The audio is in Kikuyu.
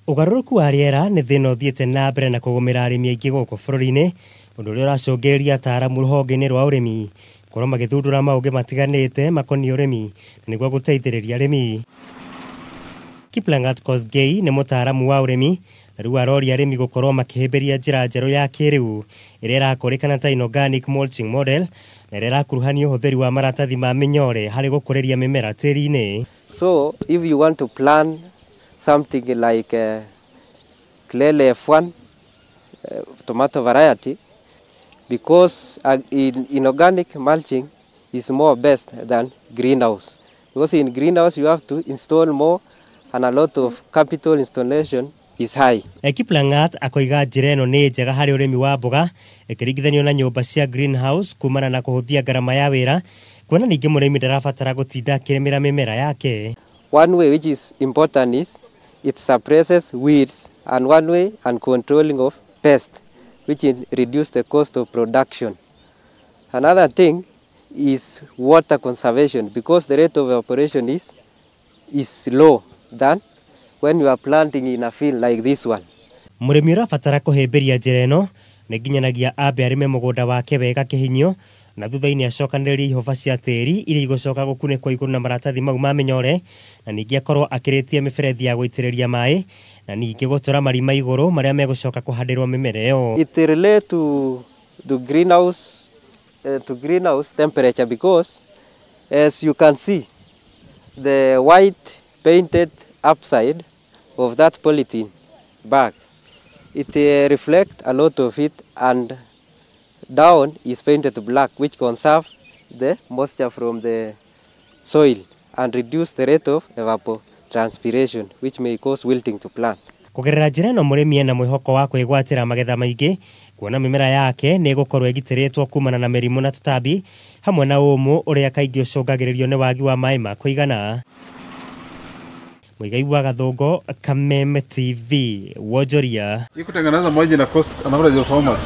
Ũgarũrũku wa rĩera nĩ thĩna ũthiĩte na mbere na kũgũmĩra arĩmi aingĩ gũkũ bũrũri-inĩ, ũndũ ũrĩa ũracũngĩrĩria ataaramu rũhonge-inĩ rwa ũrĩmi gũkorwo magĩthundũra maũgĩ matiganĩte makoniĩ ũrĩmi na nĩguo gũteithĩrĩria arĩmi. Kiplangat Kosgei nĩ mũtaaramu wa ũrĩmi na rĩu aroria arĩmi gũkorwo makĩhĩmbĩria njĩra njerũ ya kĩrĩu ĩrĩa ĩrakũrĩkana ta inorganic mulching model na ĩrĩa ĩrakuruhania ũhũthĩri wa maratathi ma mĩnyore harĩ gũkũrĩria mĩmera tĩri-inĩ. So if you want to plan something like Clele F1 tomato variety, because inorganic mulching is more best than greenhouse. Because in greenhouse you have to install more and a lot of capital installation is high. Kiplangat akoiga njĩra ĩno nĩ njega harĩ ũrĩmi wa mboga ĩkĩringithanio na nyũmba cia greenhouse kumana na kũhũthia ngarama ya wĩra, kuona ningĩ mũrĩmi ndarabatara gũtinda akĩrĩmĩra mĩmera yake. One way which is important is it suppresses weeds, and one way and controlling of pest, which reduce the cost of production. Another thing is water conservation, because the rate of evaporation is low than when you are planting in a field like this one. Mũrĩmi ũrabatara kũhĩmbĩria njĩra ĩno nĩ nginyanagia ambe arĩme mũgũnda wake wega kĩhinyio na thutha-inĩ acokanĩrĩrie ihũba cia tĩri iria igũcoka gũkunĩkwo igũrũ na maratathi mau ma mĩnyore, na ningĩ akorwo akĩrĩtie mĩberethi ya gũitĩrĩria maĩ na ningĩ gũtũra marima igũrũ marĩa megũcoka kũhandĩrwo mĩmera ĩyo. It relate to the greenhouse, to greenhouse temperature, because as you can see the white painted upside of that polythene bag, it reflects a lot of heat, and down is painted black, which conserves the moisture from the soil and reduce the rate of evapotranspiration, which may cause wilting to plant. Kũgerera njĩra ĩno mũrĩmi ena mwĩhoko wa kwĩgwatĩra magetha maingĩ, kuona mĩmera yake nĩ ĩgũkorwo ĩgitĩrĩtwo kumana na mĩrimũ na tũtambi hamwe na ũmũ ũrĩa kaingĩ ũcũngagĩrĩrio nĩ wagi wa maĩ ma kũigana. Muigai wa Gathongo, Kameme TV, Wonjoria. Hii kutengeneza maji na cost an average of how much?